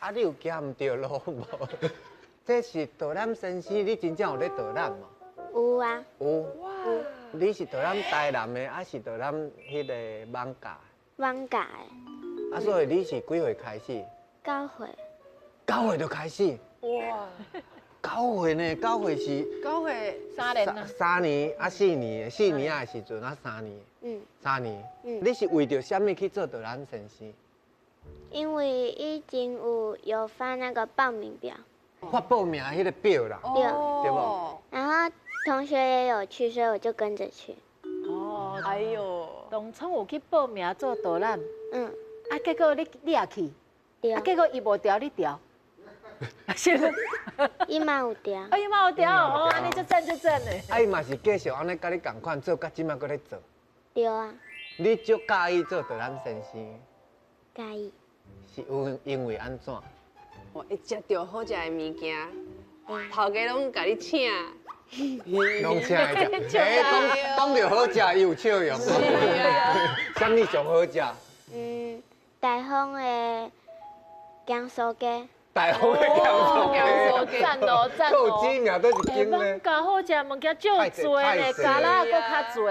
啊，你有行毋著路無？這是導覽先生，你真正有咧導覽無？有啊。有。哇！你是導覽台南的，還是導覽彼個艋舺？艋舺的。啊，所以你是幾歲開始？九歲。九歲就開始？哇！九歲呢？九歲是？九歲3年啊。3年啊，4年，4年仔的時陣啊，三年。3年。你是為著啥物去做導覽先生？因為已經有發那個報名表。發報名彼個表啦。對。對無？然後同學也有去，所以我就跟着去。哦，哎呦，當初有去報名做導覽。啊，結果你也去。對。啊，結果伊無調，你調。是。伊嘛有調。啊，伊嘛有調哦，按呢足讚足讚的。啊，伊嘛是繼續按呢佮你仝款做，到這馬閣咧做。對啊。你足佮意做導覽先生？佮意。是因為按怎？我會食著好食的物件，頭家攏共你請。攏請來食。欸，講著好食，伊有笑容。是啊。啥物上好食？大豐的薑酥雞。大豐的薑酥雞。讚哦讚哦。夠知名佗一間呢？艋舺好食物件足濟呢，咖啦閣較濟。